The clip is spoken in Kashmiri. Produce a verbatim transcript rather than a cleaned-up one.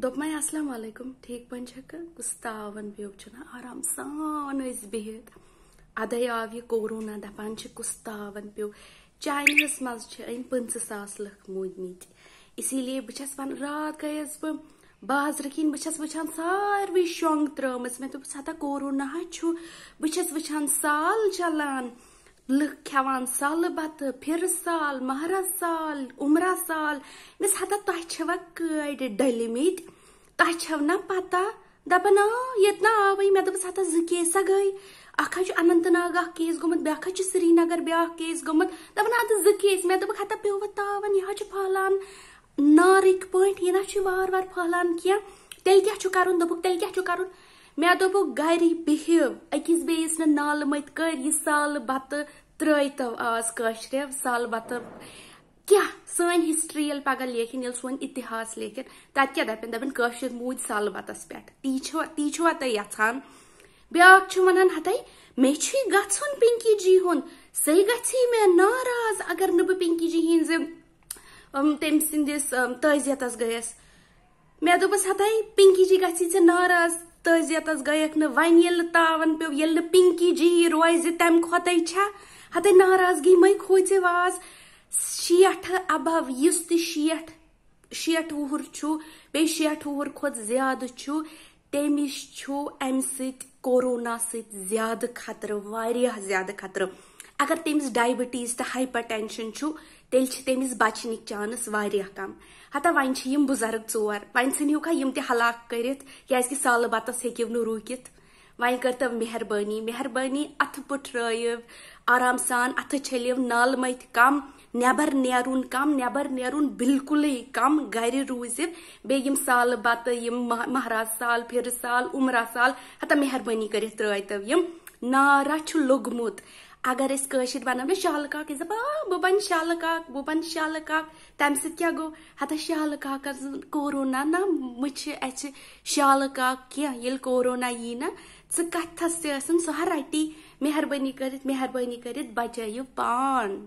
دوٚپمَے، "السلام علیکم، ٹھیٖک پٲٹھۍ چھَکھٕ؟ کُس تاوَن پیوٚو چھُنہ آرام سان أسۍ بِہِتھ؟ اَدَے آو یہِ کورونا، دَپان چھِ کُس تاوَن پیوٚو۔ چاینَس منٛز چھِ أمۍ پٕنٛژٕہ ساس لٕکھ موٗدمٕتۍ۔ اسی لیے بہٕ چھَس وَن-، راتھ گٔیَس بہٕ بازرٕ کِنۍ، بہٕ چھَس وٕچھان ساروٕے شۄنٛگ ترٲومٕژ۔" مےٚ دوٚپُس، "ہتا کورونا ہا چھُ۔" بہٕ چھَس وٕچھان سال چَلان، لُکھ کھٮ۪وان سالہٕ بَتہٕ، پھِرٕ سال، مَہراز سال، عُمرہ سال۔ مےٚ دوٚپُس، "ہتا تۄہہِ چھِوا کٲڑۍ ڈٔلۍمٕتۍ؟ تۄہہِ چھَو نا پَتہ؟" دَپان، "آ، ییٚتہِ نا آوٕے۔" مےٚ دوٚپُس، "ہتا زٕ کیس ہا گٔے۔ اَکھ حظ چھُ اننت ناگ اَکھ کیس گوٚمُت، بیٛاکھ حظ چھُ سرینگر بیٛاکھ کیس گوٚمُت۔" دَپان، "اَدٕ زٕ کیس۔" مےٚ دوٚپُکھ، "ہتا پیوٚوٕ تاوَن، یہِ حظ چھُ پھٔہلان نارٕکۍ پٲٹھۍ، یہِ نہ چھُ وار وار پھٔہلان کینٛہہ۔ تیٚلہِ کیٛاہ چھُ کَرُن؟" دوٚپُکھ، "تیٚلہِ کیٛاہ چھُ کَرُن؟" مےٚ دوٚپُکھ، "گَرِ بِہِو، أکِس بیٚیِس نہٕ نالہٕ مٔتۍ کٔرۍ، یہِ سالہٕ بَتہٕ ترٛٲیتو آز کٲشرٮ۪و، سالہٕ بَتہٕ۔" کیٛاہ سٲنۍ ہسٹری ییٚلہِ پگاہ لیکھن، ییٚلہِ سون اتحاس لیکھن، تَتہِ کیٛاہ دَپن؟ دَپن، "کٲشِر موٗدۍ سالہٕ بَتَس پٮ۪ٹھ۔" تی چھُوا، تی چھُوا تُہۍ یَژھان؟ بیٛاکھ چھُ وَنان، "ہَتَے، مےٚ چھُے گژھُن پِنکی جی ہُنٛد، سُے گژھی مےٚ ناراض اگر نہٕ بہٕ پِنکی جی ہِنٛزِ، أم، تٔمۍ سٕنٛدِس، أم، تعزیتَس گٔیَس۔" مےٚ دوٚپُس، "ہَتَے، پِنکی جی گژھی ژےٚ ناراض، تعزیتَس گٔیَکھ نہٕ، وۄنۍ ییٚلہِ نہٕ تاوَن پیوٚو، ییٚلہِ نہٕ پِنکی جی یی روزِ، تَمہِ کھۄتَے چھا؟ ہَتَے ناراضگی مَے کھوژِ واز۔" شیٹھ above، یُس تہِ شیٹھ، شیٹھ وُہُر چھُ، بیٚیہِ شیٹھ وُہُر کھۄتہٕ زیادٕ چھُ، تٔمِس چھُ اَمہِ سۭتۍ، کورونا سۭتۍ زیادٕ خطرٕ، واریاہ زیادٕ خطرٕ۔ اگر تٔمِس diabetes تہٕ hypertension چھُ، تیٚلہِ چھِ تٔمِس بچنٕکۍ chance واریاہ کم۔ ہتا وۄنۍ چھِ یِم بُزرگ ژور، وۄنۍ ژھٕنِوکھا یِم تہِ ہلاک کٔرِتھ، کیازِ کہِ سالہٕ بتس ہیٚکِو نہٕ روٗکِتھ۔ وۄنۍ کٔرتو مہربٲنی، مہربٲنی، اتھٕ پُٹھرٲیِو آرام سان، اتھٕ چھٔلِو، نالہٕ مٔتۍ کم، نٮ۪بر نیرُن کم، نٮ۪بر نیرُن بالکلٕے کم، گرِ روٗزِو۔ بیٚیہِ یِم سالہٕ بتہٕ، یِم مہ-، مہراز سال، پھِرٕ سال، عمرہ سال، ہتا مہربٲنی کٔرِتھ ترٲیتو یِم۔ نارا چھُ لوٚگمُت۔ اگر أسۍ کٲشِر بنو نا شالہٕ کاک، أسۍ دپو، "آ، بہٕ بنہٕ شالہٕ کاک، بہٕ بنہٕ شالہٕ کاک۔" تمہِ سۭتۍ کیٛاہ گوٚو؟ ہتا شالہٕ کاکس کورونا نا مُچھِ اَسہِ شالہٕ کاک کینٛہہ۔ ییٚلہِ کورونا یی نا، ژٕ کتھس تہِ ٲسٕن، سُہ ہا رٹی۔ مہربٲنی کٔرِتھ، مہربٲنی کٔرِتھ بچٲیِو پان۔